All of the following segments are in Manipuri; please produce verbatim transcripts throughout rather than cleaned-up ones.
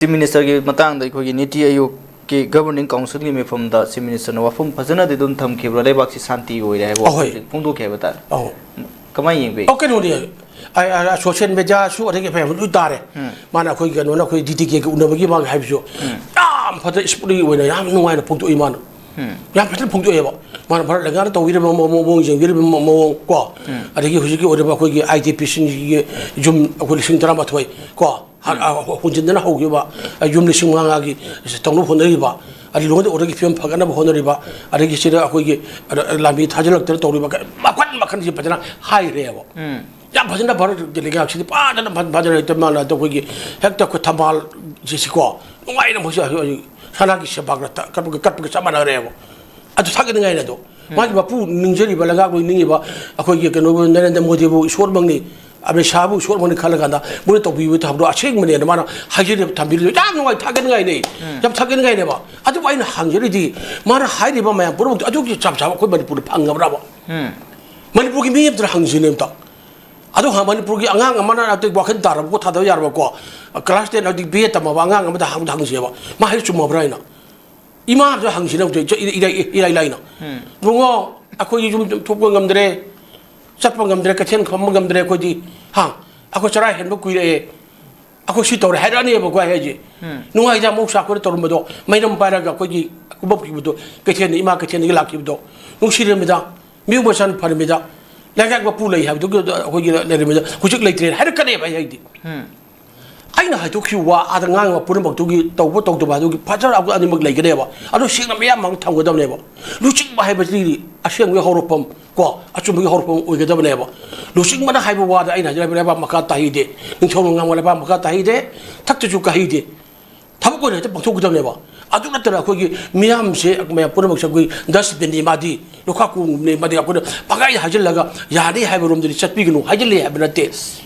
ꯆꯤꯐ ꯃꯤꯅꯤꯁꯇꯔꯒꯤ ꯃꯇꯥꯡꯗ ꯑꯩꯈꯣꯏꯒꯤ ꯅꯤꯇꯤ ꯑꯥꯌꯣꯒꯀꯤ ꯒꯕꯔꯅꯤꯡ ꯀꯥꯎꯟꯁꯤꯜꯒꯤ ꯃꯤꯐꯝꯗ ꯆꯤꯐ ꯃꯤꯅꯤꯁꯇꯔꯅ ꯋꯥꯐꯝ ꯐꯖꯅꯗꯤ ꯑꯗꯨꯝ ꯊꯝꯈꯤꯕ꯭ꯔꯥ? ꯂꯩꯕꯥꯛꯁꯤ ꯁꯥꯟꯇꯤ ꯑꯣꯏꯔꯦ ꯍꯥꯏꯕ ꯑꯍꯣꯏ꯫ ꯋꯥꯐꯝꯁꯤ ꯐꯣꯡꯗꯣꯛꯈꯤ ꯍꯥꯏꯕ ꯇꯥꯔꯦ꯫ ꯑꯧ꯫ ꯀꯃꯥꯏꯅ ꯌꯦꯡꯕꯤ? ꯑꯣ, ꯀꯩꯅꯣꯅꯦ, ꯑ, ꯑ, ꯁꯣꯁꯤꯌꯦꯜ ꯃꯦꯗꯤꯌꯥꯁꯨ ꯑꯗꯒꯤ ꯑꯦꯐ ꯑꯥꯏ ꯑꯥꯔ ꯂꯣꯏ ꯇꯥꯔꯦ꯫ ꯎꯝ꯫ ꯃꯥꯅ ꯑꯩꯈꯣꯏ ꯀꯩꯅꯣꯅ ꯑꯩꯈꯣꯏ ꯗꯤ ꯇꯤ ꯀꯦꯒꯤ ꯎꯅꯕꯒꯤ ꯃꯥꯒꯤ ꯍꯥꯏꯕꯁꯨ ꯎꯝ꯫ ꯌꯥꯝ ꯐꯖꯅ ꯏꯁꯃꯨꯠꯂꯤ ꯑꯣꯏꯅ ꯌꯥꯝ ꯅꯨꯡꯉꯥꯏꯅ ꯐꯣꯡꯗꯣꯛꯏ ꯃꯥꯅ꯫ ꯎꯝ꯫ ꯌꯥꯝ ꯐꯖꯅ ꯐꯣꯡꯗꯣꯛꯑꯦꯕ꯫ ꯃꯥꯅ ꯚꯥꯔꯠ ꯂꯩꯉꯥꯛꯅ ꯇꯧꯕꯤꯔꯤꯕ ꯃꯑꯣꯡ, ꯃꯑꯣꯡ ꯌꯦꯡꯕꯤꯔꯤꯕ ꯃꯑꯣꯡ ꯀꯣ꯫ ꯎꯝ꯫ ꯑꯗꯒꯤ ꯍꯧꯖꯤꯛꯀꯤ ꯑꯣꯏꯔꯤꯕ ꯑꯩꯈꯣꯏꯒꯤ ꯑꯥꯏ ꯗꯤ ꯄꯤꯁꯤꯡꯁꯤꯒꯤ ꯌꯨꯝ ꯑꯩꯈꯣꯏ ꯂꯤꯁꯤꯡ ꯇꯔꯥꯃꯥꯊꯣꯏ ꯀꯣ꯫ ꯍꯥ-, ꯎꯝ꯫ ꯑ, ꯍꯣꯡꯖꯤꯟꯗꯅ ꯍꯧꯈꯤꯕ, ꯑ, ꯌꯨꯝ ꯂꯤꯁꯤꯡ ꯃꯉꯥꯒꯤ ꯇꯧꯅꯕ ꯍꯣꯠꯅꯔꯤꯕ, ꯑꯗꯩ ꯂꯣꯟꯗ ꯑꯣꯔꯗꯔꯒꯤ ꯐꯤꯕꯝ ꯐꯒꯠꯅꯕ ꯍꯣꯠꯅꯔꯤꯕ, ꯑꯗꯒꯤ ꯁꯤꯗ ꯑꯩꯈꯣꯏꯒꯤ, ꯑ, ꯑ, ꯂꯥꯟꯃꯤ ꯊꯥꯖꯤꯜꯂꯛꯇꯅ ꯇꯧꯔꯤꯕ, ꯀ-, ꯃꯈꯟ ꯃꯈꯟꯁꯤ ꯐꯖꯅ ꯍꯥꯏꯈ꯭ꯔꯦꯕ꯫ ꯎꯝ꯫ ꯌꯥꯝ ꯐꯖꯅ ꯚꯥꯔꯠ ꯂꯩꯉꯥꯛꯁꯤꯗꯤ ꯐꯖꯅ ꯐ-, ꯐꯖꯅ ꯍꯦꯛꯇ ꯃꯥꯅ ꯑꯩꯈꯣꯏꯒꯤ ꯍꯦꯛꯇ ꯑꯩꯈꯣꯏ ꯊꯝꯕꯥꯜꯁꯤꯀꯣ ꯅꯨꯡꯉꯥꯏꯅ ꯃꯣꯏꯁꯤ ꯍꯧꯖꯤꯛ ꯁꯅꯥꯒꯤ ꯁꯦꯕꯥꯒ ꯀꯠꯄꯒ, ꯀꯠꯄꯒ ꯆꯞ ꯃꯥꯟꯅꯔꯦꯕ꯫ ꯑꯗꯨ ꯊꯥꯒꯠꯅꯤꯡꯉꯥꯏꯅꯦ ꯑꯗꯣ꯫ ꯎꯝ꯫ ꯃꯥꯒꯤ ꯃꯄꯨ ꯅꯤꯡꯖꯔꯤꯕ, ꯂꯩꯉꯥꯛ ꯂꯣꯏ ꯅꯤꯡꯉꯤꯕ ꯑꯩꯈꯣꯏꯒꯤ ꯀꯩꯅꯣꯕꯨ, ꯅꯔꯦꯟꯗ꯭ꯔ ꯃꯣꯗꯤꯕꯨ ꯏꯁꯣꯔꯃꯛꯅꯤ, ꯑꯃꯤꯠ ꯁꯥꯍꯕꯨ ꯏꯁꯣꯔꯃꯛꯅꯤ ꯈꯜꯂꯀꯥꯟꯗ ꯃꯣꯏꯅ ꯇꯧꯕꯤꯕ ꯊꯕꯛꯇꯣ ꯑꯁꯦꯡꯕꯅꯦꯅ ꯃꯥꯅ ꯍꯥꯏꯖꯔꯤꯕ ꯊꯝꯕꯤꯔꯤꯗꯣ ꯌꯥꯝ ꯅꯨꯡꯉꯥꯏ, ꯊꯥꯒꯠꯅꯤꯡꯉꯥꯏꯅꯦ꯫ ꯎꯝ꯫ ꯌꯥꯝ ꯊꯥꯒꯠꯅꯤꯡꯉꯥꯏꯅꯦꯕ꯫ ꯑꯗꯨꯕꯨ ꯑꯩꯅ ꯍꯪꯖꯔꯤꯗꯤ ꯃꯥꯅ ꯍꯥꯏꯔꯤꯕ ꯃꯌꯥꯝ ꯄꯨꯝꯅꯃꯛꯇꯣ ꯑꯗꯨꯒꯤ ꯆꯞ ꯆꯥꯕ ꯑꯩꯈꯣꯏ ꯃꯅꯤꯄꯨꯔꯗ ꯐꯪꯉꯕ꯭ꯔꯕ? ꯎꯝ꯫ ꯃꯅꯤꯄꯨꯔꯒꯤ ꯃꯤ ꯑꯝꯇꯅ ꯍꯪꯁꯤꯅꯦ ꯑꯝꯇ꯫ ꯑꯗꯣ ꯍ-, ꯃꯅꯤꯄꯨꯔꯒꯤ ꯑꯉꯥꯡ ꯑꯃꯅ ꯑꯇꯩ ꯋꯥꯈꯜ ꯇꯥꯔꯕꯀꯣ, ꯊꯥꯗꯕ ꯌꯥꯔꯕꯀꯣ, ꯀ꯭ꯂꯥꯁ ꯇꯦꯟ ꯍꯧꯖꯤꯛ ꯕꯤ ꯑꯦ ꯇꯝꯃꯕ ꯑꯉꯥꯡ ꯑꯃꯗ ꯍꯪ-, ꯍꯪꯁꯦꯕ꯫ ꯃꯥ ꯍꯥꯏꯔꯤ ꯆꯨꯝꯃꯕ꯭ꯔꯥ ꯍꯥꯏꯅ꯫ ꯏꯃꯥꯗ ꯍꯪꯁꯤꯅ ꯍꯧꯖꯤꯛ ꯏꯔꯥꯏ, ꯏꯔꯥꯏ, ꯏꯔꯥꯏ ꯂꯥꯏꯅ꯫ ꯎꯝ꯫ "ꯏꯕꯨꯡꯉꯣ, ꯑꯩꯈꯣꯏꯒꯤ ꯌꯨꯝ ꯊꯣꯛꯄ ꯉꯝꯗ꯭ꯔꯦ, ꯆꯠꯄ ꯉꯝꯗ꯭ꯔꯦ, ꯀꯩꯊꯦꯜ ꯐꯝꯕ ꯉꯝꯗ꯭ꯔꯦ ꯑꯩꯈꯣꯏꯗꯤ꯫ ꯍꯥ? ꯑꯩꯈꯣꯏ ꯆꯔꯥ ꯍꯦꯟꯕ ꯀꯨꯏꯔꯛꯑꯦ꯫ ꯑꯩꯈꯣꯏ ꯁꯤ ꯇꯧꯔꯦ" ꯍꯥꯏꯔꯛꯑꯅꯦꯕꯀꯣ ꯑꯩ ꯍꯥꯏꯁꯦ꯫ ꯎꯝ꯫ ꯅꯨꯡꯉꯥꯏꯇ ꯃꯍꯧꯁꯥ ꯑꯩꯈꯣꯏꯅ ꯇꯧꯔꯝꯕꯗꯣ, ꯃꯩꯔꯝ ꯄꯥꯏꯔꯒ ꯑꯩꯈꯣꯏꯒꯤ ꯀꯨꯝꯃꯛꯈꯤꯕꯗꯣ, ꯀꯩꯊꯦꯜꯗ, ꯏꯃꯥ ꯀꯩꯊꯦꯜꯗꯒꯤ ꯂꯥꯛꯈꯤꯕꯗꯣ, ꯅꯨꯡꯁꯤꯔꯝꯃꯤꯗ꯫ ꯃꯤꯑꯣꯏ ꯃꯆꯥꯅ ꯐꯔꯝꯃꯤꯗ꯫ ꯂꯩꯉꯥꯛ ꯃꯄꯨ ꯂꯩ ꯍꯥꯏꯕꯗꯨꯒꯤ ꯑꯩꯈꯣꯏꯒꯤ ꯂꯩꯔꯝꯃꯤꯗ꯫ ꯍꯧꯖꯤꯛ ꯂꯩꯇ꯭ꯔꯦꯅ ꯍꯥꯏꯔꯛꯀꯅꯦꯕ ꯑꯩ ꯍꯥꯏꯗꯤ꯫ ꯎꯝ꯫ ꯑꯩꯅ ꯍꯥꯏꯗꯣꯛꯈꯤꯕ ꯋꯥ ꯑꯗ ꯉꯥꯡꯕ ꯄꯨꯝꯅꯃꯛꯇꯨꯒꯤ ꯇꯧꯕ ꯇꯧꯗꯕ ꯍꯥꯏꯗꯨꯒꯤ ꯐꯖꯅ ꯑꯩꯈꯣꯏ ꯑꯅꯤꯃꯛ ꯂꯩꯒꯅꯦꯕ꯫ ꯑꯗꯣ ꯁꯦꯡꯅ ꯃꯌꯥꯝ ꯑꯃ ꯊꯝꯒꯗꯕꯅꯦꯕ꯫ ꯂꯨꯆꯤꯡꯕ ꯍꯥꯏꯕꯁꯤꯗꯤ ꯑꯁꯦꯡꯕꯒꯤ ꯍꯧꯔꯛꯐꯝ ꯀꯣ, ꯑꯆꯨꯝꯕꯒꯤ ꯍꯧꯔꯛꯐꯝ ꯑꯣꯏꯒꯗꯕꯅꯦꯕ꯫ ꯂꯨꯆꯤꯡꯕꯅ ꯍꯥꯏꯕ ꯋꯥꯗ ꯑꯩꯅ ꯍꯥꯏꯖꯔꯤꯕ ꯂꯩꯕꯥꯛ ꯃꯈꯥ ꯇꯥꯍꯩꯗꯦ, ꯅꯤꯡꯊꯧꯅ ꯉꯥꯡꯕ ꯂꯩꯕꯥꯛ ꯃꯈꯥ ꯇꯥꯍꯩꯗꯦ, ꯊꯛꯇꯁꯨ ꯀꯥꯍꯩꯗꯦ꯫ ꯊꯕꯛ ꯑꯣꯏꯅ ꯍꯦꯛꯇ ꯄꯥꯡꯊꯣꯛꯀꯗꯕꯅꯦꯕ꯫ ꯑꯗꯨ ꯅꯠꯇꯅ ꯑꯩꯈꯣꯏꯒꯤ ꯃꯤꯌꯥꯝꯁꯦ ꯃꯌꯥꯝ ꯄꯨꯝꯅꯃꯛꯁꯦ ꯑꯩꯈꯣꯏ ꯗꯁꯕꯤꯟꯅꯤ ꯃꯥꯗꯤ, ꯂꯨꯈꯥꯛ ꯀꯣꯝꯅꯤ ꯃꯥꯗꯤ, ꯑꯩꯈꯣꯏꯅ ꯄꯪꯍꯥꯏ ꯍꯥꯏꯖꯤꯜꯂꯒ ꯌꯥꯅꯤ ꯍꯥꯏꯕ ꯔꯣꯝꯗꯗꯤ ꯆꯠꯄꯤꯒꯅꯨ, ꯍꯥꯏꯖꯤꯜꯂꯤ ꯍꯥꯏꯕ ꯅꯠꯇꯦ꯫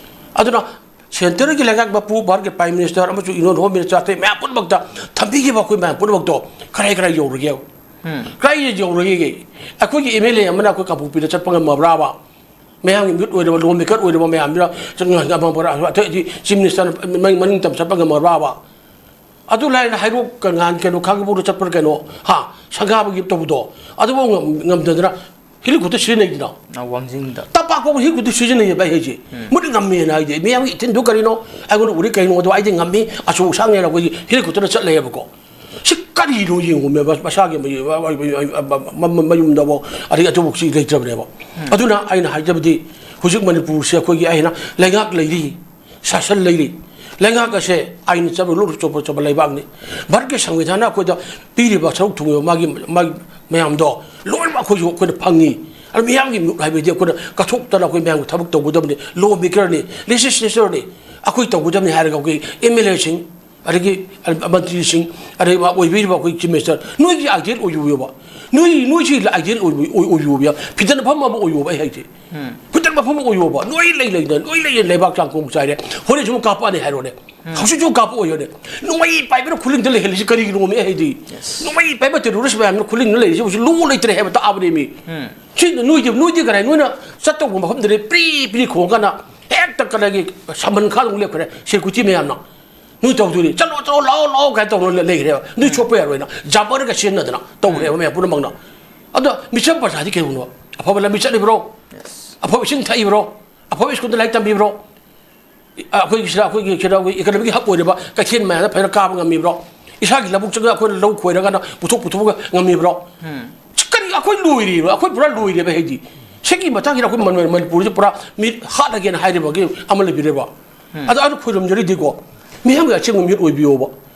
ꯑꯗꯨꯅ ꯁꯦꯟꯇꯔꯒꯤ ꯂꯩꯉꯥꯛ ꯃꯄꯨ, ꯚꯥꯔꯠꯀꯤ ꯄ꯭ꯔꯥꯏꯝ ꯃꯤꯅꯤꯁꯇꯔ ꯑꯃꯁꯨꯡ ꯌꯨꯅꯤꯌꯟ ꯍꯣꯝ ꯃꯤꯅꯤꯁꯇꯔ ꯑꯇꯩ ꯃꯌꯥꯝ ꯄꯨꯝꯅꯃꯛꯇ ꯊꯝꯕꯤꯈꯤꯕ ꯑꯩꯈꯣꯏ ꯃꯌꯥꯝ ꯄꯨꯝꯅꯃꯛꯇꯣ ꯀꯔꯥꯏ ꯀꯔꯥꯏ ꯌꯧꯔꯒꯦ? ꯎꯝ꯫ ꯀꯔꯥꯏꯗ ꯌꯧꯔꯒꯦ? ꯑꯩꯈꯣꯏꯒꯤ ꯑꯦꯝ ꯑꯦꯜ ꯑꯦ ꯑꯃꯅ ꯑꯩꯈꯣꯏ ꯀꯥꯡꯄꯣꯛꯄꯤꯗ ꯆꯠꯄ ꯉꯝꯃꯕ꯭ꯔꯥꯕ? ꯃꯌꯥꯝꯒꯤ ꯃꯤꯍꯨꯠ ꯑꯣꯏꯔꯕ, ꯂꯣ ꯃꯦꯀꯔ ꯑꯣꯏꯔꯕ ꯃꯌꯥꯝꯗꯨꯅ ꯆꯪ-, ꯑꯇꯩ ꯆꯤꯐ ꯃꯤꯅꯤꯁꯇꯔꯅ ꯃꯅꯤꯡ, ꯃꯅꯤꯡ ꯇꯝ ꯆꯠꯄ ꯉꯝꯃꯕ꯭ꯔꯥꯕ? ꯑꯗꯨ ꯂꯥꯏꯅ ꯍꯩꯔꯣꯛ ꯀ-, ꯉꯍꯥꯟ ꯀꯩꯅꯣ, ꯈꯥꯡꯉꯕꯣꯛꯇ ꯆꯠꯄ꯭ꯔꯥ ꯀꯩꯅꯣ, ꯍꯥ, ꯁꯪꯒꯥꯕꯒꯤ ꯇꯧꯕꯗꯣ, ꯑꯗꯨꯐꯥꯎ ꯉꯝ-, ꯉꯝꯗꯗꯅ ꯍꯦꯂꯤꯀꯣꯞꯇꯔ ꯁꯤꯖꯤꯟꯅꯩꯗꯅ꯫ ꯑ, ꯋꯥꯡꯖꯤꯡꯗ꯫ ꯇꯝꯄꯥꯛ ꯐꯥꯎꯕ ꯍꯦꯂꯤꯀꯣꯞꯇꯔ ꯁꯤꯖꯤꯟꯅꯩꯌꯦꯕ ꯑꯩ ꯍꯥꯏꯁꯦ꯫ ꯎꯝ꯫ ꯃꯣꯏꯗꯤ ꯉꯝꯃꯦꯅ ꯍꯥꯏꯗꯤ, ꯃꯤꯌꯥꯝꯒꯤ ꯏꯊꯤꯟꯗꯨ ꯀꯔꯤꯅꯣ? ꯑꯩꯉꯣꯟꯗ ꯎꯔꯤ ꯀꯩꯅꯣ? ꯑꯗꯣ ꯑꯩꯗꯤ ꯉꯝꯃꯤ, ꯑꯆꯧ ꯑꯁꯥꯡꯅꯦꯅ ꯑꯩꯈꯣꯏꯒꯤ ꯍꯦꯂꯤꯀꯣꯞꯇꯔꯗ ꯆꯠꯂꯦꯕꯀꯣ꯫ ꯁꯤ ꯀꯔꯤꯅꯣ ꯌꯦꯡꯉꯣꯃꯦ, ꯃ-, ꯃꯁꯥꯒꯤ ꯃꯌꯨ-, ꯃ-, ꯃ-, ꯃ-, ꯃ-, ꯃꯌꯨꯝꯗꯐꯥꯎ, ꯑꯗꯩ ꯑꯇꯣꯞꯄꯁꯤ ꯂꯩꯇ꯭ꯔꯕꯅꯦꯕ꯫ ꯎꯝ꯫ ꯑꯗꯨꯅ ꯑꯩꯅ ꯍꯥꯏꯖꯕꯗꯤ, ꯍꯧꯖꯤꯛ ꯃꯅꯤꯄꯨꯔꯁꯦ ꯑꯩꯈꯣꯏꯒꯤ ꯑꯩꯅ ꯂꯩꯉꯥꯛ ꯂꯩꯔꯤ, ꯁꯥꯁꯟ ꯂꯩꯔꯤ꯫ ꯂꯩꯉꯥꯛ ꯑꯁꯦ ꯑꯥꯏꯟ ꯆꯠꯄ ꯂꯣꯏꯅ ꯆꯨꯝꯕ, ꯆꯨꯝꯕ ꯂꯩꯕꯥꯛꯅꯤ꯫ ꯚꯥꯔꯠꯀꯤ ꯁꯪꯕꯤꯙꯥꯟꯅ ꯑꯩꯈꯣꯏꯗ ꯄꯤꯔꯤꯕ ꯁꯔꯨꯛ ꯊꯨꯡꯉꯤꯕ ꯃꯥꯒꯤ, ꯃꯥꯒꯤ ꯃꯌꯥꯝꯗꯣ ꯂꯣꯏꯅꯃꯛ ꯑꯩꯈꯣꯏꯁꯨ, ꯑꯩꯈꯣꯏꯅ ꯐꯪꯉꯤ꯫ ꯑꯗꯨ ꯃꯤꯌꯥꯝꯒꯤ ꯃꯤꯍꯨꯠ ꯍꯥꯏꯕꯗꯤ ꯑꯩꯈꯣꯏꯅ ꯀꯠꯊꯣꯛꯇꯅ ꯑꯩꯈꯣꯏ ꯃꯌꯥꯝꯒꯤ ꯊꯕꯛ ꯇꯧꯒꯗꯕꯅꯤ, ꯂꯣ ꯃꯦꯀꯔꯅꯤ, ꯂꯦꯖꯤꯁꯂꯦꯆꯔꯅꯤ, ꯑꯩꯈꯣꯏ ꯇꯧꯒꯗꯕꯅꯤ ꯍꯥꯏꯔꯒ ꯑꯩꯈꯣꯏ ꯑꯦꯝ ꯑꯦꯜ ꯑꯦꯁꯤꯡ, ꯑꯗꯒꯤ ꯃꯟꯇ꯭ꯔꯤꯁꯤꯡ, ꯑꯗꯒꯤ ꯑꯣꯏꯕꯤꯔꯤꯕ ꯑꯩꯈꯣꯏ ꯆꯤꯐ ꯃꯤꯅꯤꯁꯇꯔ, ꯅꯣꯏꯒꯤ ꯑꯥꯏꯗꯤꯌꯦꯜ ꯑꯣꯏꯌꯨꯕ, ꯅꯣꯏ, ꯅꯣꯏꯁꯤ ꯑꯥꯏꯗꯤꯌꯦꯜ ꯑꯣꯏꯕ, ꯑꯣꯏ-, ꯑꯣꯏꯌꯨꯕ, ꯐꯤꯗꯟ ꯃꯐꯝ ꯑꯃ ꯑꯣꯏꯌꯨꯕ꯫ ꯑꯩ ꯍꯥꯏꯁꯦ, ꯎꯝ꯫ ꯐꯤꯗꯟ ꯃꯐꯝ ꯑꯃ ꯑꯣꯏꯌꯨꯕ, ꯅꯣꯏ ꯂꯩ ꯂꯩꯅ, ꯅꯣꯏ ꯂꯩ ꯂꯩꯅ ꯂꯩꯕꯥꯛ ꯆꯥꯡ ꯀꯣꯡ ꯆꯥꯏꯔꯦ, ꯍꯣꯔꯦꯟꯁꯨ ꯑꯃꯨꯛ ꯀꯥꯞꯄꯛꯑꯅꯤ ꯍꯥꯏꯔꯣꯅꯦ꯫ ꯎꯝ꯫ ꯍꯧꯖꯤꯛꯁꯨ ꯀꯥꯞꯄꯛꯑꯣ ꯍꯥꯏꯔꯣꯅꯦ꯫ ꯅꯣꯡꯃꯩ ꯄꯥꯏꯕꯅ ꯈꯨꯂꯤꯡꯗ ꯂꯩꯍꯜꯂꯤꯁꯤ ꯀꯔꯤꯒꯤꯅꯣꯃꯤ? ꯑꯩ ꯍꯥꯏꯗꯤ, ꯌꯦꯁ꯫ ꯅꯣꯡꯃꯩ ꯄꯥꯏꯕ ꯇꯦꯔꯣꯔꯤꯁ ꯃꯌꯥꯝꯅ ꯈꯨꯂꯤꯡꯗ ꯂꯩꯔꯤꯁꯤ ꯍꯧꯖꯤꯛ ꯂꯣ ꯂꯩꯇ꯭ꯔꯦ ꯍꯥꯏꯕ ꯇꯥꯛꯑꯕꯅꯦꯃꯤ꯫ ꯎꯝ꯫ ꯁꯤ ꯅꯣꯏꯗꯤ, ꯅꯣꯏꯗꯤ ꯀꯔꯥꯏ? ꯅꯣꯏꯅ ꯆꯠꯇꯧꯕ ꯃꯐꯝꯗꯗꯤ ꯄ꯭ꯔꯤ ꯄ꯭ꯔꯤ ꯈꯣꯡꯉꯀꯥꯟꯗ ꯍꯦꯛꯇ ꯀꯩꯅꯣꯒꯤ ꯁꯝꯕꯟ ꯈꯥꯗ ꯑꯃꯨꯛ ꯂꯦꯞꯈ꯭ꯔꯦ ꯁꯦꯀ꯭ꯌꯨꯔꯤꯇꯤ ꯃꯌꯥꯝꯅ꯫ ꯅꯣꯏ ꯇꯧꯗꯣꯏꯅꯤ, "ꯆꯠꯂꯣ, ꯆꯠꯂꯣ, ꯂꯥꯛꯑꯣ, ꯂꯥꯛꯑꯣ" ꯀꯥꯏꯅ ꯇꯧꯔ ꯂꯩꯈ꯭ꯔꯦꯕ꯫ ꯅꯣꯏ ꯁꯣꯛꯄ ꯌꯥꯔꯣꯏꯅ ꯖꯥꯕꯔꯒ ꯁꯤꯖꯤꯟꯅꯗꯅ ꯇꯧꯈ꯭ꯔꯦꯕ ꯃꯌꯥꯝ ꯄꯨꯝꯅꯃꯛꯅ꯫ ꯑꯗꯣ ꯃꯤꯆꯝ ꯄ꯭ꯔꯖꯥꯗꯤ ꯀꯩꯗꯧꯅꯣ? ꯑꯐꯕ ꯂꯝꯕꯤ ꯆꯠꯂꯤꯕ꯭ꯔꯣ? ꯌꯦꯁ꯫ ꯑꯐꯕ ꯏꯁꯤꯡ ꯊꯛꯏꯕ꯭ꯔꯣ? ꯑꯐꯕ ꯁ꯭ꯀꯨꯜꯗ ꯂꯥꯏꯔꯤꯛ ꯇꯝꯕꯤꯕ꯭ꯔꯣ? ꯑ, ꯑꯩꯈꯣꯏꯒꯤ ꯁꯤꯗ, ꯑꯩꯈꯣꯏꯒꯤ ꯁꯤꯗ, ꯑꯩꯈꯣꯏ ꯏꯀꯣꯅꯣꯃꯤꯒꯤ ꯍꯕ ꯑꯣꯏꯔꯤꯕ ꯀꯩꯊꯦꯜ ꯃꯌꯥꯝꯗ ꯐꯖꯅ ꯀꯥꯕ ꯉꯝꯃꯤꯕ꯭ꯔꯣ? ꯏꯁꯥꯒꯤ ꯂꯧꯕꯨꯛꯇꯒ ꯑꯩꯈꯣꯏꯅ ꯂꯧ ꯈꯣꯏꯔꯒꯅ ꯄꯨꯊꯣꯛ ꯄꯨꯊꯣꯛꯄ ꯉꯝꯃꯤꯕ꯭ꯔꯣ? ꯎꯝ꯫ ꯁꯤ ꯀꯔꯤ, ꯑꯩꯈꯣꯏ ꯂꯣꯏꯔꯦꯕ, ꯑꯩꯈꯣꯏ ꯄꯨꯔꯥ ꯂꯣꯏꯔꯦꯕ ꯍꯥꯏꯗꯤ꯫ ꯁꯤꯒꯤ ꯃꯇꯥꯡꯁꯤꯗ ꯑꯩꯈꯣꯏ ꯃꯅꯤ-, ꯃꯅꯤꯄꯨꯔꯁꯦ ꯄꯨꯔꯥ ꯃꯤ ꯍꯥꯠꯂꯒꯦꯅ ꯍꯥꯏꯔꯤꯕꯒꯤ ꯑꯃ ꯂꯩꯕꯤꯔꯦꯕ꯫ ꯎꯝ꯫ ꯑꯗꯣ ꯑꯩꯅ ꯈꯣꯏꯔꯝꯖꯔꯤꯗꯤꯀꯣ, ꯃꯤꯌꯥꯝꯒꯤ ꯑꯁꯦꯡꯕ ꯃꯤꯍꯨꯠ ꯑꯣꯏꯕꯤꯌꯣꯕ꯫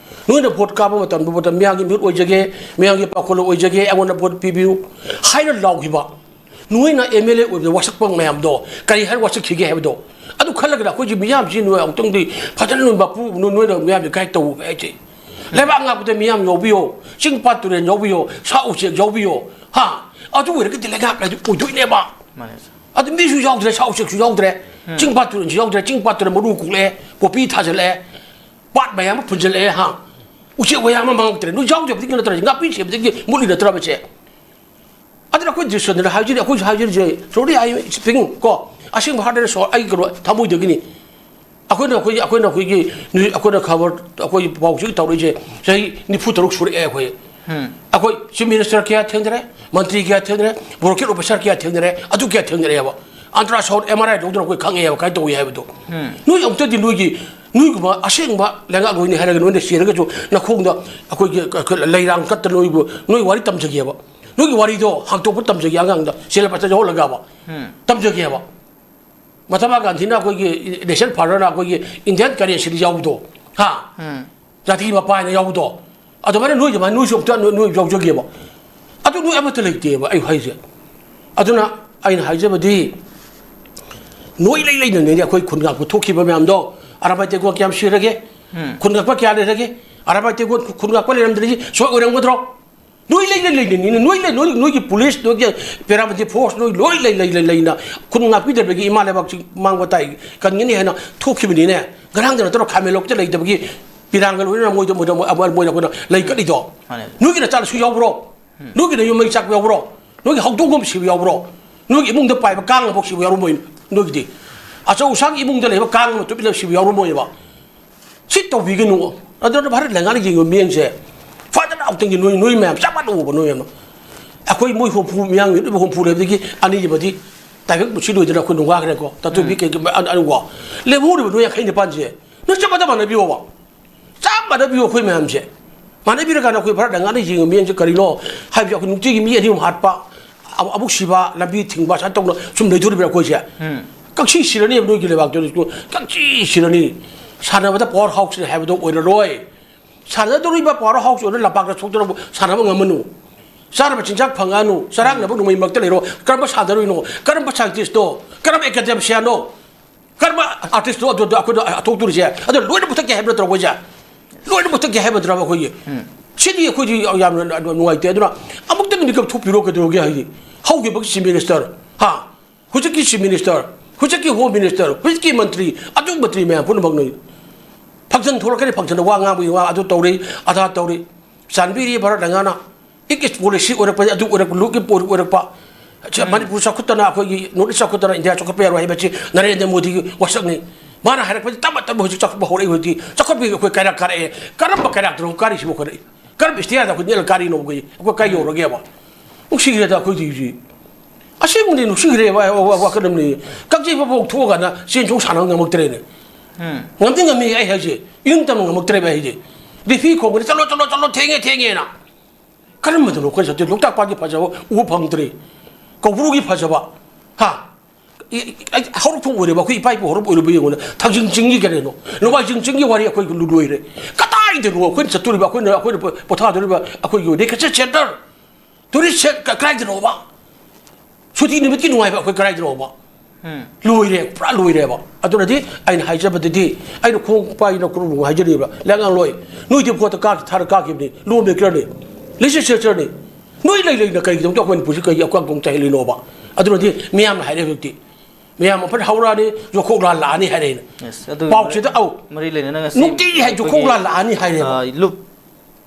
ꯅꯣꯏꯅ ꯚꯣꯠ ꯀꯥꯕ ꯃꯇꯝꯗ, ꯃꯇꯝ ꯃꯤꯌꯥꯝꯒꯤ ꯃꯤꯍꯨꯠ ꯑꯣꯏꯖꯒꯦ, ꯃꯤꯌꯥꯝꯒꯤ ꯄꯥꯎꯈꯣꯜ ꯑꯣꯏꯖꯒꯦ, ꯑꯩꯉꯣꯟꯗ ꯚꯣꯠ ꯄꯤꯕꯤꯌꯨ ꯍꯥꯏꯅ ꯂꯥꯎꯈꯤꯕ꯫ ꯅꯣꯏꯅ ꯑꯦꯝ ꯑꯦꯜ ꯑꯦ ꯑꯣꯏꯕꯗ ꯋꯥꯁꯛꯄ ꯃꯌꯥꯝꯗꯣ ꯀꯔꯤ ꯍꯥꯏꯔ ꯋꯥꯁꯛꯈꯤꯒꯦ ꯍꯥꯏꯕꯗꯣ, ꯑꯗꯨ ꯈꯜꯂꯒꯅ ꯑꯩꯈꯣꯏꯒꯤ ꯃꯤꯌꯥꯝꯁꯤ ꯅꯣꯏ ꯑꯃꯨꯛꯇꯪꯗꯤ ꯐꯖꯅ ꯅꯣꯏ ꯃꯄꯨ, ꯅꯣꯏ, ꯅꯣꯏꯅ ꯃꯤꯌꯥꯝꯁꯦ ꯒꯥꯏꯗ ꯇꯧ ꯍꯥꯏꯁꯦ꯫ ꯂꯩꯕꯥꯛ ꯉꯥꯛꯄꯗ ꯃꯤꯌꯥꯝ ꯌꯥꯎꯕꯤꯌꯣ, ꯆꯤꯡ ꯄꯥꯠ ꯇꯨꯔꯦꯜ ꯌꯥꯎꯕꯤꯌꯣ, ꯁꯥ ꯎꯆꯦꯛ ꯌꯥꯎꯕꯤꯌꯣ, ꯍꯥ? ꯑꯗꯨ ꯑꯣꯏꯔꯒꯗꯤ ꯂꯩꯉꯥꯛ ꯍꯥꯏꯗꯨ ꯑꯣꯏꯗꯣꯏꯅꯦꯕ꯫ ꯃꯥꯅꯦ, ꯁꯥꯔ꯫ ꯑꯗꯨ ꯃꯤꯁꯨ ꯌꯥꯎꯗ꯭ꯔꯦ, ꯁꯥ ꯎꯆꯦꯛꯁꯨ ꯌꯥꯎꯗ꯭ꯔꯦ, ꯎꯝ꯫ ꯆꯤꯡ ꯄꯥꯠ ꯇꯨꯔꯦꯜꯁꯨ ꯌꯥꯎꯗ꯭ꯔꯦ, ꯆꯤꯡ ꯄꯥꯠ ꯇꯨꯔꯦꯜ ꯃꯔꯨ ꯀꯣꯛꯂꯛꯑꯦ, ꯄꯣꯄꯤ ꯊꯥꯖꯤꯜꯂꯛꯑꯦ, ꯄꯥꯠ ꯃꯌꯥꯝ ꯑꯃ ꯐꯨꯟꯖꯜꯂꯛꯑꯦ, ꯍꯥ? ꯎꯆꯦꯛ ꯋꯥꯌꯥ ꯑꯃ ꯃꯥꯡꯉꯛꯇ꯭ꯔꯦ꯫ ꯅꯣꯏ ꯌꯥꯎꯗꯕꯗꯒꯤ ꯅꯠꯇ꯭ꯔꯣ, ꯅꯥꯄꯤ ꯁꯦꯝꯕꯗꯒꯤ ꯃꯨꯠꯂꯤ ꯅꯠꯇ꯭ꯔꯕꯁꯦ? ꯑꯗꯨꯅ ꯑꯩꯈꯣꯏ ꯗ꯭ꯔꯤꯁꯇ꯭ꯔꯤꯛꯅ ꯍꯥꯏꯖꯔꯤ, ꯑꯩꯈꯣꯏꯁꯨ ꯍꯥꯏꯖꯔꯤꯁꯦ, sorry, I am speaking ꯀꯣ, ꯑꯁꯦꯡꯕ heart and soul, ꯑꯩ ꯀꯩꯅꯣ ꯊꯃꯣꯏꯗꯒꯤꯅꯤ꯫ ꯑꯩꯈꯣꯏꯅ ꯑꯩꯈꯣꯏꯒꯤ ꯑꯩꯈꯣꯏꯅ ꯑꯩꯈꯣꯏꯒꯤ ꯅ꯭ꯌꯨ- ꯑꯩꯈꯣꯏꯅ ꯈꯕꯔ ꯑꯩꯈꯣꯏꯒꯤ ꯄꯥꯎꯆꯦ ꯇꯧꯔꯛꯏꯁꯦ ꯆꯍꯤ ꯅꯤꯐꯨ ꯇꯔꯨꯛ ꯁꯨꯔꯛꯑꯦ ꯑꯩꯈꯣꯏ꯫ ꯑꯩꯈꯣꯏ ꯆꯤꯐ ꯃꯤꯅꯤꯁꯇꯔ ꯀꯌꯥ ꯊꯦꯡꯅꯔꯦ, ꯃꯟꯇ꯭ꯔꯤ ꯀꯌꯥ ꯊꯦꯡꯅꯔꯦ, ꯕ꯭ꯌꯨꯔꯣꯀ꯭ꯔꯦꯠ ꯑꯣꯐꯤꯁꯥꯔ ꯀꯌꯥ ꯊꯦꯡꯅꯔꯦ, ꯑꯗꯨ ꯀꯌꯥ ꯊꯦꯡꯅꯔꯛꯑꯦꯕ꯫ ꯑꯜꯇ꯭ꯔꯥꯁꯥꯎꯟ, ꯑꯦꯝ ꯑꯥꯔ ꯑꯥꯏ ꯂꯧꯗꯅ ꯑꯩꯈꯣꯏ ꯈꯪꯉꯛꯑꯦꯕ ꯀꯃꯥꯏꯅ ꯇꯧꯏ ꯍꯥꯏꯕꯗꯣ꯫ ꯅꯣꯏ ꯑꯃꯨꯛꯇꯗꯤ ꯅꯣꯏꯒꯤ ꯅꯣꯏꯒꯨꯝꯕ ꯑꯁꯦꯡꯕ ꯂꯩꯉꯥꯛꯂꯣꯏꯅꯤ ꯍꯥꯏꯔꯒ ꯅꯣꯏꯅ ꯆꯦꯜꯂꯒꯁꯨ ꯅꯈꯣꯡꯗ ꯑꯩꯈꯣꯏꯒꯤ ꯂꯩꯔꯥꯡ ꯀꯠꯇꯅ ꯅꯣꯏꯕꯨ ꯅꯣꯏ ꯋꯥꯔꯤ ꯇꯝꯖꯒꯦꯕ꯫ ꯅꯣꯏꯒꯤ ꯋꯥꯔꯤꯗꯣ ꯍꯥꯡꯇꯣꯛꯄ ꯇꯝꯖꯒꯦ ꯑꯉꯥꯡꯗ ꯁꯦꯜ ꯄꯩꯁꯥ ꯌꯥꯎꯍꯜꯂꯒꯕ ꯇꯝꯖꯒꯦꯕ꯫ ꯃꯍꯥꯇꯃꯥ ꯒꯥꯟꯙꯤꯅ ꯑꯩꯈꯣꯏꯒꯤ ꯅꯦꯁꯅꯦꯜ ꯐꯥꯗꯔꯅ ꯑꯩꯈꯣꯏꯒꯤ ꯏꯟꯗꯤꯌꯥꯟ ꯀꯔꯦꯟꯁꯤꯗ ꯌꯥꯎꯕꯗꯣ, ꯍꯥ? ꯖꯥꯇꯤꯒꯤ ꯃꯄꯥ ꯍꯥꯏꯅ ꯌꯥꯎꯕꯗꯣ, ꯑꯗꯨꯃꯥꯏꯅ ꯅꯣꯏ ꯑꯗꯨꯃꯥꯏꯅ ꯅꯣꯏꯁꯨ ꯑꯝꯇ ꯅꯣꯏ ꯅꯣꯏ ꯌꯥꯎꯖꯒꯦꯕ꯫ ꯑꯗꯨ ꯅꯣꯏ ꯑꯃꯠꯇ ꯂꯩꯇꯦꯕ ꯑꯩ ꯍꯥꯏꯁꯦ꯫ ꯑꯗꯨꯅ ꯑꯩꯅ ꯍꯥꯏꯖꯕꯗꯤ ꯅꯣꯏ ꯂꯩ ꯂꯩꯅꯅꯦ ꯑꯩꯈꯣꯏ ꯈꯨꯟ ꯉꯥꯛꯄ ꯊꯣꯛꯈꯤꯕ ꯃꯌꯥꯝꯗꯣ꯫ ꯑꯔꯥꯕꯥꯏ ꯇꯦꯒꯣ ꯀꯌꯥꯝ ꯁꯤꯔꯒꯦ? ꯈꯨꯟ ꯉꯥꯛꯄ ꯀꯌꯥ ꯂꯩꯔꯒꯦ? ꯑꯔꯥꯕꯥꯏ ꯇꯦꯒꯣ ꯈꯨꯟ ꯉꯥꯛꯄ ꯂꯩꯔꯝꯗ꯭ꯔꯗꯤ ꯁꯣꯏ ꯑꯣꯏꯔꯝꯒꯗ꯭ꯔꯣ? ꯅꯣꯏ ꯂꯩ ꯂꯩ ꯂꯩꯅꯅꯤꯅ ꯅꯣꯏ ꯂꯩ ꯅꯣꯏ ꯅꯣꯏꯒꯤ ꯄꯨꯂꯤꯁ, ꯅꯣꯏꯒꯤ ꯄꯦꯔꯥꯃꯤꯂꯤꯇꯔꯤ ꯐꯣꯔꯁ, ꯅꯣꯏ ꯂꯣꯏ ꯂꯩ ꯂꯩ ꯂꯩ ꯂꯩꯅ ꯈꯨꯟ ꯉꯥꯛꯄꯤꯗꯕꯒꯤ ꯏꯃꯥ ꯂꯩꯕꯥꯛꯁꯤ ꯃꯥꯡꯕ ꯇꯥꯏ ꯀꯟꯒꯅꯤ ꯍꯥꯏꯅ ꯊꯣꯛꯈꯤꯕꯅꯤꯅꯦ꯫ ꯉꯔꯥꯡꯗ ꯅꯠꯇ꯭ꯔꯣ ꯈꯥꯃꯦꯟꯂꯣꯛꯇ ꯂꯩꯇꯕꯒꯤ ꯄꯤꯔꯥꯡꯒ ꯂꯣꯏꯅ ꯃꯣꯏꯗ ꯃꯣꯏꯗ ꯃꯣꯏꯗ ꯂꯩ ꯀꯠꯂꯤꯗꯣ꯫ ꯃꯥꯅꯦ꯫ ꯅꯣꯏꯒꯤ ꯅꯆꯥꯅꯁꯨ ꯌꯥꯎꯕ꯭ꯔꯣ? ꯅꯣꯏꯒꯤ ꯅꯌꯨꯝ ꯃꯩ ꯆꯥꯛꯄ ꯌꯥꯎꯕ꯭ꯔꯣ? ꯅꯣꯏꯒꯤ ꯍꯧꯗꯣꯡꯒꯨꯝ ꯁꯤꯕ ꯌꯥꯎꯕ꯭ꯔꯣ? ꯅꯣꯏꯒꯤ ꯏꯃꯨꯡꯗ ꯄꯥꯏꯕ ꯀꯥꯡ ꯑꯃꯐꯥꯎ ꯁꯤꯕ ꯌꯥꯎꯔꯝꯃꯣꯏ꯫ ꯅꯣꯏꯒꯤꯗꯤ ꯑꯆꯧ ꯑꯁꯥꯡꯒꯤ ꯏꯃꯨꯡꯗ ꯂꯩꯕ ꯀꯥꯡ ꯑꯃ ꯇꯨꯞ ꯏꯜꯂꯒ ꯁꯤꯕ ꯌꯥꯎꯔꯝꯃꯣꯏꯕ꯫ ꯁꯤ ꯇꯧꯕꯤꯒꯅꯨ꯫ ꯑꯗꯨꯅ ꯚꯥꯔꯠ ꯂꯩꯉꯥꯛꯅ ꯌꯦꯡꯕ ꯃꯤꯠꯌꯦꯡꯁꯦ ꯐꯖꯅ ꯑꯃꯨꯛꯇꯪꯒꯤ ꯅꯣꯏ ꯅꯣꯏ ꯃꯌꯥꯝ ꯆꯞ ꯃꯥꯟꯅ ꯎꯕ ꯅꯣꯏ ꯃꯌꯥꯝꯅ꯫ ꯑꯩꯈꯣꯏ ꯃꯣꯏ ꯍꯨꯝꯐꯨ ꯃꯤꯌꯥꯡ ꯂꯦꯝꯍꯧꯔꯤꯕ ꯍꯨꯝꯐꯨ ꯂꯩꯕꯗꯒꯤ ꯑꯅꯤ ꯑꯃꯗꯤ ꯇꯥꯏꯕꯪ ꯄꯨꯟꯁꯤ ꯂꯣꯏꯗꯅ ꯑꯩꯈꯣꯏ ꯅꯨꯡꯉꯥꯏꯈ꯭ꯔꯦꯀꯣ꯫ ꯇꯥꯇꯨ ꯕꯤ ꯀꯦ ꯑꯅꯤꯀꯣ꯫ ꯂꯦꯝꯍꯧꯔꯤꯕ ꯅꯣꯏ ꯌꯥꯡꯈꯩ ꯅꯤꯄꯥꯟꯁꯦ ꯅꯣꯏ ꯆꯞ ꯃꯥꯟꯅ ꯃꯥꯟꯅꯕꯤꯌꯣꯕ꯫ ꯆꯞ ꯃꯥꯟꯅꯕꯤꯌꯨ ꯑꯩꯈꯣꯏ ꯃꯌꯥꯝꯁꯦ꯫ ꯃꯥꯟꯅꯕꯤꯔꯀꯥꯟꯗ ꯑꯩꯈꯣꯏ ꯚꯥꯔꯠ ꯂꯩꯉꯥꯛꯅ ꯌꯦꯡꯕ ꯃꯤꯠꯌꯦꯡꯁꯦ ꯀꯔꯤꯅꯣ ꯍꯥꯏꯕꯁꯦ ꯑꯩꯈꯣꯏ ꯅꯨꯡꯇꯤꯒꯤ ꯃꯤ ꯑꯅꯤ ꯑꯍꯨꯝ ꯍꯥꯠꯄ, ꯑꯃꯨꯛ ꯁꯤꯕ, ꯂꯝꯕꯤ ꯊꯤꯡꯕ, ꯁꯨꯃꯥꯏꯅ ꯇꯧꯅ ꯁꯨꯝ ꯂꯩꯗꯣꯔꯤꯕ꯭ꯔꯥ ꯑꯩꯈꯣꯏꯁꯦ? ꯀꯛꯆꯤ ꯁꯤꯔꯅꯤ ꯅꯣꯏꯒꯤ ꯂꯩꯕꯥꯛꯇꯨ, ꯀꯛꯆꯤ ꯁꯤꯔꯅꯤ꯫ ꯁꯥꯟꯅꯕꯗ ꯄꯋꯥꯔ ꯍꯥꯎꯁꯅꯤ ꯍꯥꯏꯕꯗꯣ ꯑꯣꯏꯔꯔꯣꯏ꯫ ꯁꯥꯟꯅꯗꯧꯔꯤꯕ ꯄꯋꯥꯔ ꯍꯥꯎꯁ ꯑꯣꯏꯅ ꯂꯝꯄꯥꯛꯇ ꯊꯣꯛꯇꯅ ꯁꯥꯟꯅꯕ ꯉꯝꯃꯅꯨ꯫ ꯆꯥꯅꯕ ꯆꯤꯟꯖꯥꯛ ꯐꯪꯉꯛꯑꯅꯨ꯫ ꯆꯔꯥꯡꯅꯕ ꯅꯣꯡꯃꯩ ꯃꯔꯛꯇ ꯂꯩꯔꯣ꯫ ꯀꯔꯝꯕ ꯁꯥꯟꯅꯔꯣꯏꯅꯣ? ꯀꯔꯝꯕ ꯁꯥꯏꯟꯇꯤꯁꯇꯣ? ꯀꯔꯝꯕ ꯑꯦꯀꯥꯗꯦꯃꯤꯁꯤꯌꯥꯟꯅꯣ? ꯀꯔꯝꯕ ꯑꯥꯔꯇꯤꯁꯇꯣ ꯑꯗꯨꯗ ꯑꯩꯈꯣꯏꯗ ꯊꯣꯛꯇꯣꯔꯤꯁꯦ? ꯑꯗꯣ ꯂꯣꯏꯅ ꯃꯨꯊꯠꯀꯦ ꯍꯥꯏꯕ ꯅꯠꯇ꯭ꯔꯣ ꯑꯩꯈꯣꯏꯁꯦ? ꯂꯣꯏꯅ ꯃꯨꯊꯠꯀꯦ ꯍꯥꯏꯕ ꯅꯠꯇ꯭ꯔꯕ ꯑꯩꯈꯣꯏꯒꯤ? ꯁꯤꯗꯤ ꯑꯩꯈꯣꯏꯗꯤ ꯌꯥꯝꯅ ꯅꯨꯡꯉꯥꯏꯇꯦ꯫ ꯑꯗꯨꯅ ꯑꯃꯨꯛꯇꯪ ꯃꯤꯀꯞ ꯊꯣꯛꯄꯤꯔꯣ ꯀꯩꯗꯧꯔꯒꯦ ꯍꯥꯏꯗꯤ? ꯍꯧꯈꯤꯕꯒꯤ ꯆꯤꯐ ꯃꯤꯅꯤꯁꯇꯔ, ꯍꯥ? ꯍꯧꯖꯤꯛꯀꯤ ꯆꯤꯐ ꯃꯤꯅꯤꯁꯇꯔ, ꯍꯧꯖꯤꯛꯀꯤ ꯍꯣꯝ ꯃꯤꯅꯤꯁꯇꯔ, ꯍꯧꯖꯤꯛꯀꯤ ꯃꯟꯇ꯭ꯔꯤ, ꯑꯗꯨ ꯃꯟꯇ꯭ꯔꯤ ꯃꯌꯥꯝ ꯄꯨꯝꯅꯃꯛꯅ ꯐꯪꯁꯟ ꯊꯣꯛꯂꯛꯀꯅꯤ, ꯐꯪꯁꯟꯗ ꯋꯥ ꯉꯥꯡꯕꯒꯤ ꯋꯥ ꯑꯗꯨ ꯇꯧꯔꯤ, ꯑꯗꯥ ꯇꯧꯔꯤ꯫ ꯆꯥꯟꯕꯤꯔꯤ ꯚꯥꯔꯠ ꯂꯩꯉꯥꯛꯅ ꯏꯛ ꯏꯁ ꯄꯣꯂꯤꯁꯤ ꯑꯣꯏꯔꯛꯄ, ꯑꯗꯨ ꯑꯣꯏꯔꯛꯄ, ꯂꯨꯛ ꯏꯁ ꯄꯣꯂꯤꯁꯤ ꯑꯣꯏꯔꯛꯄ꯫ ꯁꯤ ꯃꯅꯤꯄꯨꯔ ꯆꯥꯎꯈꯠꯇꯅ, ꯑꯩꯈꯣꯏꯒꯤ ꯅꯣꯔꯠ ꯏꯁ ꯆꯥꯎꯈꯠꯇꯅ ꯏꯟꯗꯤꯌꯥ ꯆꯥꯎꯈꯠꯄ ꯌꯥꯔꯣꯏ ꯍꯥꯏꯕꯁꯤ ꯅꯔꯦꯟꯗ꯭ꯔ ꯃꯣꯗꯤꯒꯤ ꯋꯥꯁꯛꯅꯤ꯫ ꯃꯥꯅ ꯍꯥꯏꯔꯛꯄꯗꯤ ꯇꯞꯅ ꯇꯞꯅ ꯍꯧꯖꯤꯛ ꯆꯥꯎꯈꯠꯄ ꯍꯧꯔꯛꯏ꯫ ꯍꯧꯖꯤꯛꯇꯤ ꯆꯥꯎꯈꯠꯄꯒꯤ ꯑꯩꯈꯣꯏ ꯀꯩꯔꯛ ꯀꯥꯔꯛꯑꯦ꯫ ꯀꯔꯝꯕ ꯀꯩꯔꯛꯇꯅꯣ ꯀꯥꯔꯤꯁꯤꯕꯣ ꯑꯩꯈꯣꯏ? ꯀꯔꯝꯕ ꯏꯁꯇꯤꯌꯥꯔꯗ ꯑꯩꯈꯣꯏ ꯅꯦꯠꯂ ꯀꯥꯔꯤꯅꯣ? ꯑꯩꯈꯣꯏ, ꯑꯩꯈꯣꯏ ꯀꯥꯏ ꯌꯧꯔꯒꯦꯕ? ꯅꯨꯡꯁꯤꯈ꯭ꯔꯦꯗ ꯑꯩꯈꯣꯏꯗꯤ ꯍꯧꯖꯤꯛ꯫ ꯑꯁꯦꯡꯕꯅꯤ, ꯅꯨꯡꯁꯤꯈ꯭ꯔꯦꯕ, ꯋꯥ-, ꯋꯥ-, ꯋꯥꯈꯜ ꯑꯃꯅꯤ꯫ ꯀꯛꯆꯤꯡ ꯐꯥꯎꯕ ꯊꯣꯛꯑꯀꯥꯟꯗ ꯆꯦꯟ ꯆꯣꯡ ꯁꯥꯟꯅꯕ ꯉꯝꯃꯛꯇ꯭ꯔꯦꯅꯦ꯫ ꯎꯝ꯫ ꯉꯝꯗꯤ ꯉꯝꯃꯤ ꯑꯩ ꯍꯥꯏꯁꯦ꯫ ꯏꯅꯤꯡ ꯇꯝꯅ ꯉꯝꯃꯛꯇ꯭ꯔꯦꯕ ꯑꯩ ꯍꯥꯏꯁꯦ꯫ ꯔꯦꯐꯤ ꯈꯣꯡꯕꯅꯤ, "ꯆꯠꯂꯣ, ꯆꯠꯂꯣ, ꯆꯠꯂꯣ, ꯊꯦꯡꯉꯦ, ꯊꯦꯡꯉꯦꯅ"꯫ ꯀꯔꯝꯕꯗꯅꯣ ꯑꯩꯈꯣꯏ ꯆꯠꯇꯣꯏ? ꯂꯣꯛꯇꯥꯛ ꯄꯥꯠꯀꯤ ꯐꯖꯕ ꯎꯕ ꯐꯪꯗ꯭ꯔꯦ꯫ ꯀꯧꯕ꯭ꯔꯨꯒꯤ ꯐꯖꯕ, ꯍꯥ? ꯏ-, ꯏ-, ꯑꯩ ꯍꯧꯔꯛꯐꯝ ꯑꯣꯏꯔꯕ, ꯑꯩꯈꯣꯏ ꯏꯄꯥ ꯏꯄꯨ ꯍꯧꯔꯛ ꯑꯣꯏꯔꯕ ꯌꯦꯡꯉꯨꯅꯦ꯫ ꯊꯥꯡꯖꯤꯡ ꯆꯤꯡꯒꯤ ꯀꯔꯤꯅꯣ? ꯅꯣꯡꯃꯥꯏꯖꯤꯡ ꯆꯤꯡꯒꯤ ꯋꯥꯔꯤ ꯑꯩꯈꯣꯏ ꯂꯣꯏꯔꯦ꯫ ꯀꯗꯥꯏꯗꯅꯣ ꯑꯩꯈꯣꯏꯅ ꯆꯠꯇꯣꯔꯤꯕ, ꯑꯩꯈꯣꯏꯅ, ꯑꯩꯈꯣꯏꯅ ꯄꯣꯊꯥꯗꯣꯔꯤꯕ ꯑꯩꯈꯣꯏꯒꯤ recreation centre? ꯇꯨꯔꯤꯁ ꯁꯦꯠ ꯀ-, ꯀꯗꯥꯏꯗꯅꯣꯕ? ꯁꯨꯇꯤ ꯅꯨꯃꯤꯠꯀꯤ ꯅꯨꯡꯉꯥꯏꯕ ꯑꯩꯈꯣꯏ ꯀꯗꯥꯏꯗꯅꯣꯕ? ꯎꯝ꯫ ꯂꯣꯏꯔꯦ, ꯄꯨꯔꯥ ꯂꯣꯏꯔꯦꯕ꯫ ꯑꯗꯨꯅꯗꯤ ꯑꯩꯅ ꯍꯥꯏꯖꯕꯗꯗꯤ, ꯑꯩꯅ ꯈꯣꯡ ꯄꯥꯏꯅ ꯈꯨꯔꯨꯝ ꯍꯥꯏꯖꯔꯤꯕ, ꯂꯩꯉꯥꯛꯂꯣꯏ, ꯅꯣꯏꯗꯤ ꯚꯣꯠꯇ ꯀꯥꯈꯤ-, ꯊꯥꯔ ꯀꯥꯈꯤꯕꯅꯤ, law makerꯅꯤ, legislatorꯅꯤ꯫ ꯅꯣꯏ ꯂꯩ ꯂꯩꯅ ꯀꯔꯤꯒꯤꯗꯃꯛꯇ ꯑꯩꯈꯣꯏ ꯃꯅꯤꯄꯨꯔꯁꯤ ꯀꯔꯤꯒꯤ ꯑꯀꯥꯡ ꯀꯣꯡ ꯆꯥꯏꯍꯜꯂꯤꯅꯣꯕ? ꯑꯗꯨꯅꯗꯤ ꯃꯤꯌꯥꯝꯅ ꯍꯥꯏꯔꯦ ꯍꯧꯖꯤꯛꯇꯤ꯫ ꯃꯤꯌꯥꯝ ꯑꯃ ꯐꯖꯅ ꯍꯧꯔꯛꯑꯅꯤ, ꯌꯣꯈꯣꯛ ꯂꯥꯟ ꯂꯥꯛꯑꯅꯤ ꯍꯥꯏꯔꯦ ꯑꯩꯅ꯫ Yes, ꯑꯗꯨꯒꯤ ꯄꯥꯎꯁꯤꯗ, ꯃꯔꯤ-, ꯑꯧ꯫ ꯃꯔꯤ ꯂꯩꯅꯅ ꯉꯁꯤ ꯅꯨꯡꯇꯤꯒꯤ ꯍꯥꯏ ꯌꯣꯈꯣꯛ ꯑꯩꯈꯣꯏꯒꯤ, ꯂꯥꯟ ꯂꯥꯛꯑꯅꯤ ꯍꯥꯏꯔꯦꯕ꯫ ꯑ, ꯂꯨꯞ